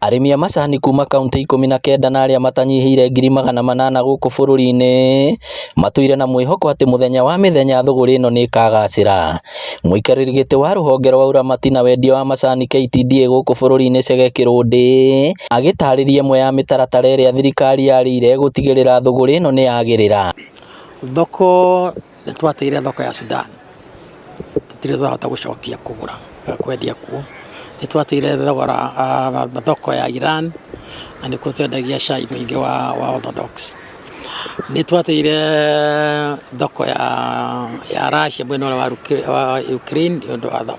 Arĩmi a macani kuma kauntĩ 19 na arĩa matanyihĩire 800,000 gũkũ bũrũri-inĩ matũire na mwĩhoko atĩ mũthenya wa mĩthenya thũgũrĩ ĩno nĩ ĩkagacĩra. Mũikarĩri gĩtĩ wa rũhonge rwa ũramati na wendia wa macani KTDA gũkũ bũrũri-inĩ Chege Kĩrũndĩ agĩtarĩria ĩmwe ya mĩtaratara ĩrĩa thirikari yarĩire gũtigĩrĩra thũgũrĩ ĩno nĩ yagĩrĩra. Thoko nĩ twateire thoko ya Sudan, tũtirĩ twahota gũcokia kũgũra kwendia kuo. Nĩ twateire thogora thoko ya Iran na nĩkuo twendagia cai mũingĩ wa Orthodox. Nĩ twateire thoko ya Russia mwena ũrĩa wa Ukraine nĩ ũndũ wa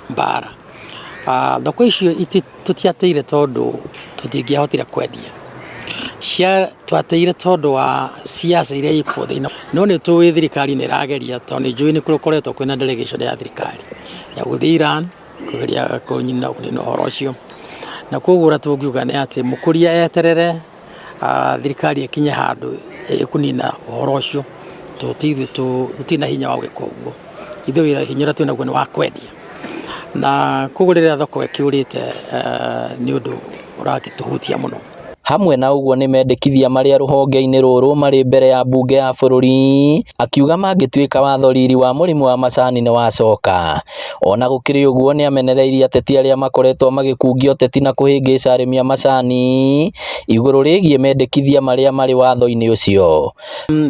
mbara. Thoko icio tũtiateire tondũ tũtingĩahotire kwendia, twateire tondũ wa siasa iria ikuo thĩinĩ. No nĩ tũĩ thirikari nĩ ĩrageria tondũ nĩ njũĩ nĩ gũkoretwo kwĩna delegation ya thirikari ya gũthiĩ Iran kũgeria kũnina ũhoro ũcio. Na koguo ũrĩa tũngiuga nĩ atĩ mũkũria eterere thirikari ĩkinye handũ ĩkũnina ũhoro ũcio, tondũ tũtirĩ na hinya wa gwĩka ũguo. Ithuĩ wĩra hinya ũrĩa twĩnaguo nĩ wa kwendia. Na koguo rĩrĩa thoko ĩkĩũrĩte nĩ ũndũ ũragĩtũhutia mũno. Hamwe na ũguo nĩ mendekithia marĩa rũhonge-inĩ rũrũ marĩ mbere ya mbunge ya bũrũri akiuga mangĩtuĩka watho riri wa mũrĩmi wa macani nĩ wacoka. Ona gũkĩrĩ ũguo nĩ amenereirie ateti arĩa makoretwo magĩkungia ũteti na kũhĩngĩca arĩmi a macani igũrũ rĩgiĩ mendekithia marĩa marĩ watho-inĩ ũcio.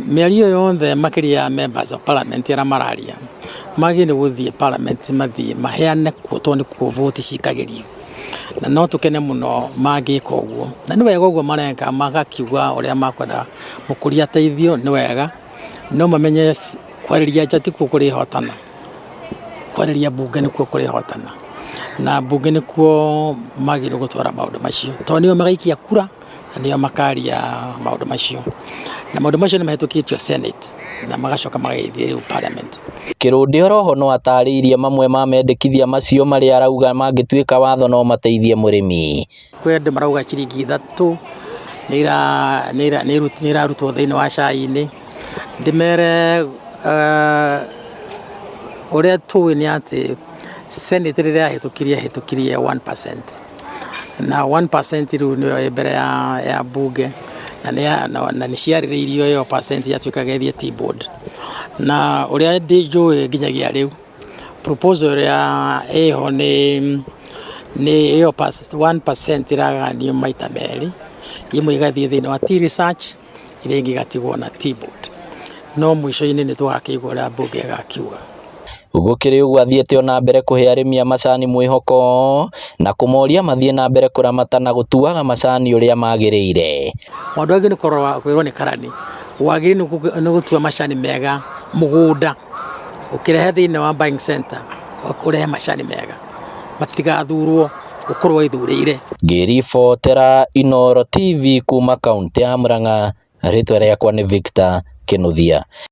Mĩario yothe makĩria ya members of parliament arĩa mararia magĩrĩirwo nĩ gũthiĩ parliament mathiĩ maheane kuo tondũ nĩkuo vote cikagĩrio. Na no tũkene mũno mangĩka ũguo. Na nĩ wega ũguo mareka magakiuga ũrĩa makwenda mũkũria ateithio nĩ wega, no mamenye kwarĩria nja tikuo kũrĩhotana, kwarĩria mbunge nĩkuo kũrĩhotana. Na mbunge nĩkuo magĩrĩirwo gũtwara maũndũ macio tondũ nĩo magaikia kura na nĩo makaria maũndũ macio. Na maũndũ macio nĩ mahĩtũkĩtio Senate na magacoka magagĩthiĩ rĩu parliament. Kĩrũndĩ oroho no atarĩirie mamwe ma mendekithia macio marĩa arauga mangĩtuĩka watho no mateithie mũrĩmi. Kwĩ andũ marauga ciringi 3 nĩ irarutwo thĩinĩ wa cai-inĩ. Ndĩmere ũrĩa tũĩ nĩ atĩ Senate rĩrĩa yahĩtũkirie yahĩtũkirie 1% na 1% rĩu nĩyo ĩ mbere ya mbunge na nĩ ciarĩrĩirio ĩyo percent yatuĩkaga ĩthiĩ Tea Board. Na ũrĩa njũĩ nginyagia rĩu proposal ĩrĩa ĩho nĩ ĩyo 1% ĩragayanio maita merĩ, ĩmwe ĩgathiĩ thĩinĩ wa Tea Research, ĩrĩa ĩngĩ ĩgatigwo na Tea Board. No mũico-inĩ nĩ tũgakĩigua ũrĩa mbunge ĩgakiuga. Gũkĩrĩ ũguo athiĩte ona mbere kũhe arĩmi a macani mwĩhoko na kũmoria mathiĩ na mbere kũramata na gũtuaga macani ũrĩa magĩrĩire. Maũndũ angĩ nĩ kũrora kwĩrwo nĩ karani wagĩrĩirwo nĩ gũtua macani mega mũgũnda ũkĩrehe thĩinĩ wa buying center ũrehe macani mega matigathurwo ũkorwo wĩthurĩire. Ngĩribotera Inooro TV kuma kaũntĩ ya Murang'a, rĩtwa rĩakwa nĩ Victor Kĩnuthia.